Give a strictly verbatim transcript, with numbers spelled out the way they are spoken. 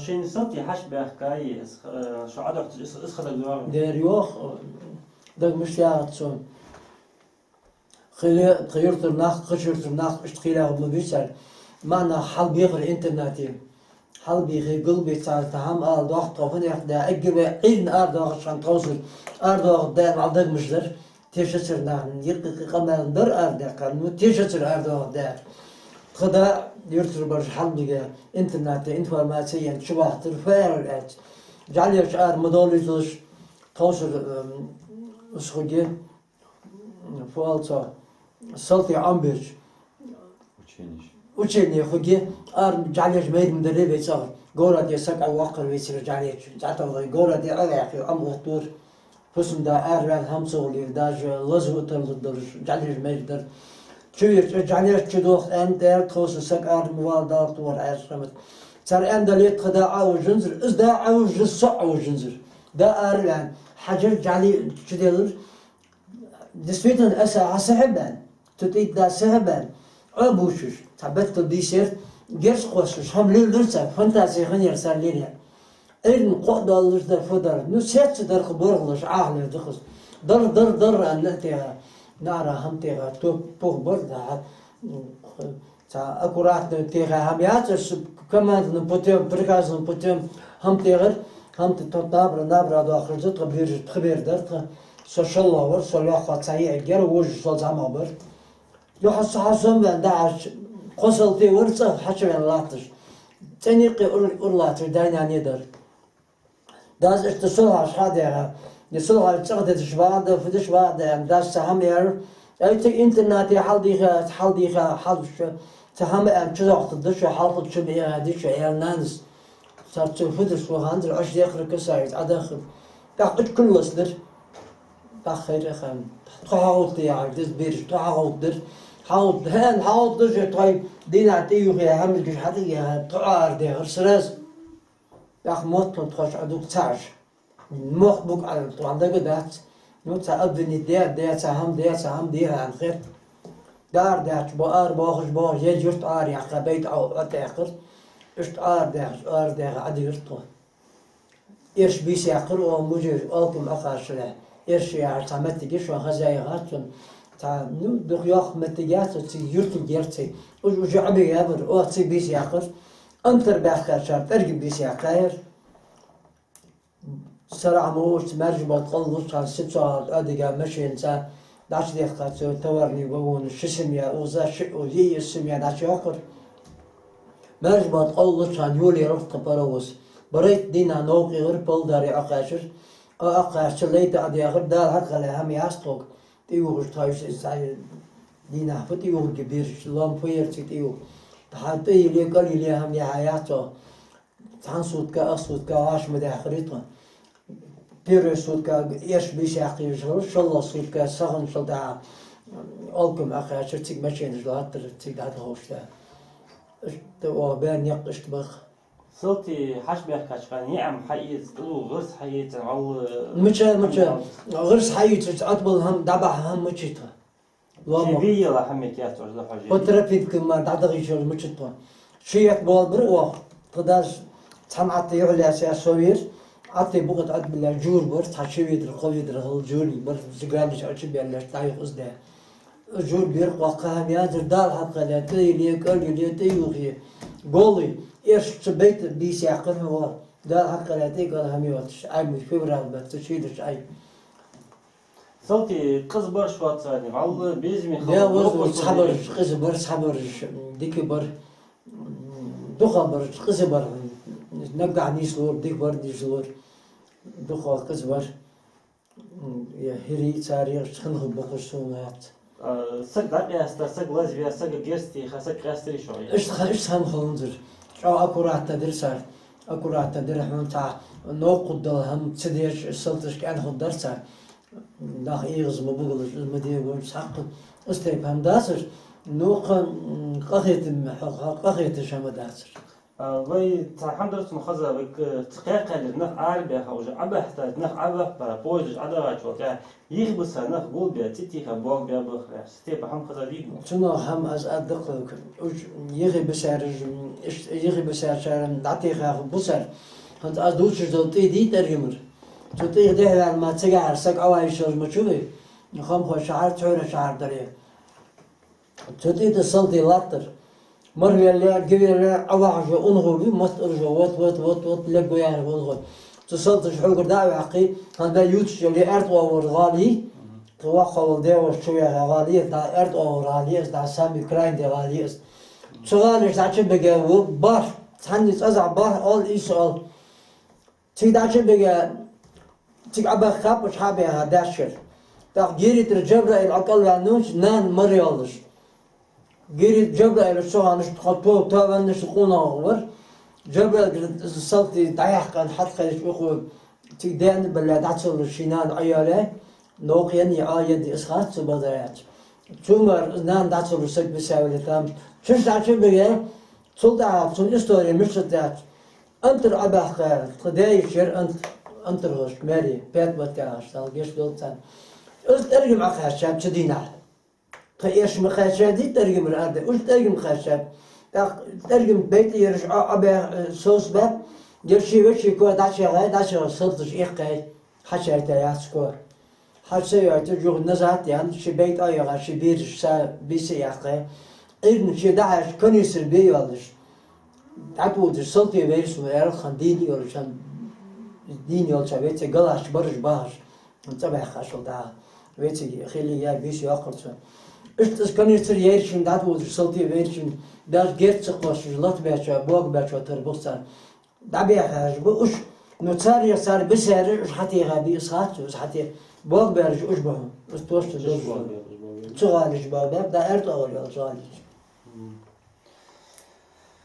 Шийна салтий хьачубаьхкай, из, э, шо Ӏодохьийтача, из, из ха дагадоагӀий? Дера йоах, дага мишта яхац сона. Хиле, тха юртара нах, кхыча юртара нах, иштта хилаьгӀа ма бийцар. Маьнах хьалбехар интернате. Хьалбийхе, гулбе цар, тха хӀама ала доахк тхо, фуннагӀа да, эггара вай Ӏуйрийна арадоахача хана тховсара арадоахаргда аьнна, вӀалла дагамаш дар. Тешацар нахана, йикъ-йикъ къамаьл дар арадаьккхар, ну, тешацар арадоахаргда. Тха да юртара бараш хьалбига интернате информаци ена чубахийтар, фу аьлар аьлча. ЖӀалеш ара ма доаллийталаш, тховсара, эм, ус хуге, фу оал цох, салтий Ӏомабеш. Ученеш. Учене хуге, ара жӀалеш майра ма дарий вай цӀагӀара. Говра тӀа саг Ӏовоаккхар вецара жӀалеча. ЗӀатагӀа говра тӀа Ӏоваьккхе, ӀомагӀоттавора. ФусамдӀа араваьнна хӀама ца хуле, даже лаза а тарлургдолаш, жӀалеш майра дар. Чувеча жӀалеш чудоах аьнна, тӀера тховсара саг ара ма вала далла тховра аьлча хӀамат. Цар аьнна дале, тха да Ӏовужанзар, из да Ӏовужа, со Ӏовужанзар. Да араваьнна, хьажар жӀали чуделлар, действительно, аса хьа сахьабан, тутит да сахьабан, Ӏобувцаш, цхьа беттал бийсар, герз кхоссаш, хӀама лелар цар, фантази хиннаяр цар лелаяр. Ӏуйрийна кхоъ доаллаш дар, фу дар, ну, сецца дар-кх боргӀалаш, Ӏахале да-кх из. Дар, дар, дар, аьнна, тӀера, наӀара хӀама тӀера, то пух бар, да, Цхьа аккуратно теха хӀама яц, аш командным путём, приказным путём хӀама тегар, хӀама те тхо набра, набра доахаш да, тха бераш, тха бер дар тха. Со шоллагӀа вар, со лоаха цхьа йиӀиг яр, вожаш сол зӀамагӀа бар. Юха со хьасомваьнна даьхьача, кхо салти вар цӀагӀа хьачувена латташ. ЦӀенъяьккхе ур-, ура латташ дай-нана дар. Дас иштта сулхьаш хьадеха, е сулхьаш цӀагӀа дедаш вада, фу деш вада, аьнна, дас цхьа хӀама аьлар. Ай, цига интернате хьалдийха, хьалдийха, хьалдуша, цхьа хӀама аьнна, чудоахийтаргда шо, хьалхарча чу ма эгӀади шо, аьлар нанас. Цар цу фу деш ваханзар, Ӏаш дехар касаец, Ӏодахар. ТӀаккха ича куллас дир. ТӀаккха хайра хан. Тхо хьагӀовтта яхар, деза бераш, тхо хьагӀовттадир. ХьагӀовтта, хӀана, хьагӀовттадир же, тхой дийнахьа тӀаювхе, хӀама гуш хьатӀаеха, тхо арадехар сразу. ТӀаккха мотт тхоаш Ӏодуг ца Ӏаш. Мохк буг Ӏа тхона дагадац. Ну, цхьа обвинить де, де, цхьа хӀама де, цхьа хӀама де, аьнна хет. Дар даьча бо, ара бохаш, бохаш, е юрт ара яьккха, байт Ӏо, Ӏо тӀехкар. Иштта ара даьхаш, ара даьха Ӏодигар тхо. Эрш бийса яьккхар, о, мужир, алкам Ӏокхачале. Эрш яхар цхьа моттиг я, шоана хоза яхац цун. Цхьа, ну, дукха йоккха моттиг яц, цига юртага герци. Уж, уж Ӏобига яр, о, цига бийса яьккхар. Антар баьхкачар, тӀарга бийса яьккхаяр. Сарахьа ма вуч, маьрша бутт къовлалуча хана сица хьалха Ӏодига машенаца дӀачудехка цу товарни вагона ши семья, укхаза шиъ, йиъ семья дӀачуйоаккхар. Маьрша бутт къовлалуча хана йолаелар тха паровоз. Барайтта дийнахьа новкъа эгӀар, палдари Ӏокхаьчар. Ӏо-, Ӏокхаьчача лайта Ӏодехар, Дала хьакхале хӀама яц тхога. ТӀаювхаш тхоаш из цхьа дийнахьа фу тӀаювхаргья бераш, лоам фу яр цига тӀаювха. Тха тӀа йиле, кӀал йиле хӀама яхьа яц цо. Цхьан сутка, ах сутка гӀаш ма даьхарий тхо. Первая сутка эрш бийса яьккхе, шоллагӀа сутка сахана шал дӀа алкам Ӏокхаьчар, цига машенаш латтар, цига дӀадаховш да. Иштта оаха баьнна никъ иштта ба-кх. Салтий хьачубаьхкача хана ниӀам хьаэца, тӀадувха гӀирс хьаэца, валла. Мича, мича, гӀирс хьаийцача, атбал хӀама, дӀабахьа хӀама мича тха. Лома. Ший бе яла хӀама яц, оаш да хьожий. По тропинкам мара дӀадахийта йиш йолаш мича тхо. Ши етт бола бар оаха. Тха дас цхьан Ӏатта юхьлаьца со вера. Ӏатта букъа тӀа Ӏадбилла жура бар, цхьа ши ведра, кхо ведра хилла жура бар, зигаллаш Ӏочубаьллаш, дӀаюха из да. Жура бер кхоккха хӀама язар, Дала хьакхале, тӀа йиле, кӀал йиле, тӀаювхе. Голый, эрш цу байта бийса яьккхар хьона оаха. Дала хьакхале, тӀа кӀал хӀама йоацаш, Ӏай ма февраль бац, цу шийдача Ӏай. Салтий къиза бараш вацарий, валла безаме хала. Я, воз-, цхьабараш къиза бар, цхьабараш дика бар, дукхагӀбараш къиза бар. Наггахьа нийслора, дика бар нийслора, дукхагӀа къиза бар. Я хӀирий цар егӀаш хӀанз боккхагӀа сона яц. А, саг дӀакъаьста, саг лазаве, саг герз теха, саг къаьстарий шо? Иштта ха-, иштта хӀама хиланзар. ЧӀоагӀа аккуратно дир цар. Аккуратно дир хьона, цхьа новкъа хургдола хӀама ца деш, салташка кӀаьнк хургдар цар. Нах эгӀаз ма бугалаш, из ма де вайна цхьаккха. Из тайпа хӀама дацар, ну, кхы, м, къахетам, хьо-, хьо-, къахеташ хӀама дацар. А, вай цхьа хӀама дар сона хеза, вай к-, цу кхаь-кхаьллера нах арабаьха уже, Ӏобахийтача нах Ӏобахаб, поездаш Ӏодахачул тӀехьагӀа, юхебиса нах гулбе, цӀи тийха болх бе бахараш. Цу тайпа хӀама хеза дий хьона? Цунах хӀама аз аргда-кх хьога. Уж юхебисараш, ишта юхебисараш дӀатеха бусар. ХӀанз аз дувцаш дола тӀий дий ТӀаргамера. Цу тӀийгӀа дехьаваьнна ма цигахьара саг Ӏовайшалж ма чу вий. Хамхой шахьар, Цхьорен шахьар дар ер. Цу тӀий тӀа салтий латтар. Мара велле, гивелле, Ӏовахаш вола унахо вий, моттараш, вот, вот, вот, вот, лергва яхар унахо. Цу салташа хьогара дӀа а ваьккхе, хӀанз бе ювцаш яле, аьрда оагӀора гӀала я, тха воккхагӀвола дегӀаша чу ваьха гӀала я, дӀа аьрда оагӀора гӀала я из, дӀа самый крайний гӀала я из. Цу гӀалашка дӀачубига ва бархӀ, цхьанне цкъаза бархӀ оал, ийс оал. Цига дӀачубига, цига Ӏобаьхка кхаьпаш хьа а баьха даьшкара. ТӀаккха гиритӀара Джабраил ӀокӀалваьннав нана мара йоаллаш. ГиритӀа Джабраил цу хана тхо то-, тоавеннача къонахах вар. Джабраилгара салтий дӀаяьккха хьатӀакхаьчача укхо цига даьна бале дӀа ца луш ший нана Ӏойоалаяьй, новкъа еннай, Ӏо еннай из хац цу базар яьлча. Цу мара нана дӀа ца луш саг висавелла тамаш. Цу чу дӀачубига, цул тӀехьагӀа цун истори мишта дац. Антар Ӏобаьхка, тха даь-йиша яр ант-, антархошка маьре, ПаьтӀамат яхаш, Дала гешт долда царна. Уж ТӀаргам Ӏокхаьчаб цу дийнахьа. Тха эш ма кхаьчадий ТӀаргамера аргда, уж ТӀаргам кхаьчаб. ТӀаккха ТӀаргама байтӀаераш Ӏо-, Ӏобаьхка, э, совцабаьб, ер ший веший коа дӀачуяхай, дӀачуяхаш салташ эккхай, хьачуйойтаяц коа. Хьачу ца йойташ, юха назад а яьнна, ший байтӀа а йоагӀа, ший бераш са бийса а яьккхай. Ӏуйрийна ше дӀахьаьжача, канисар бе йоаллаш. ДӀатӀаводаш салтий вайра сона, аьлар, хӀанз дийна йолча, дийна йолча веций галаш бараш бахаш, цӀабаьхкачул тӀехьагӀа. Веций хилий яь бийса йоаккхар цо. Иштта из канисар яьрча, дӀатӀаводаш салтий вайрча, даже герз ца кхоссаш латабаьчоа, болх баьчоа тара ба-кх царна. ДӀабаьхаб уж. Ну, царех цар бисараш уж хьатеха бий, из хац цо, из хьате-, болх баьраш уж ба хьона. Из тошта дозуш ба. Цу гӀалашка болх баьб, дӀа аьрда оагӀора йолча гӀалашка.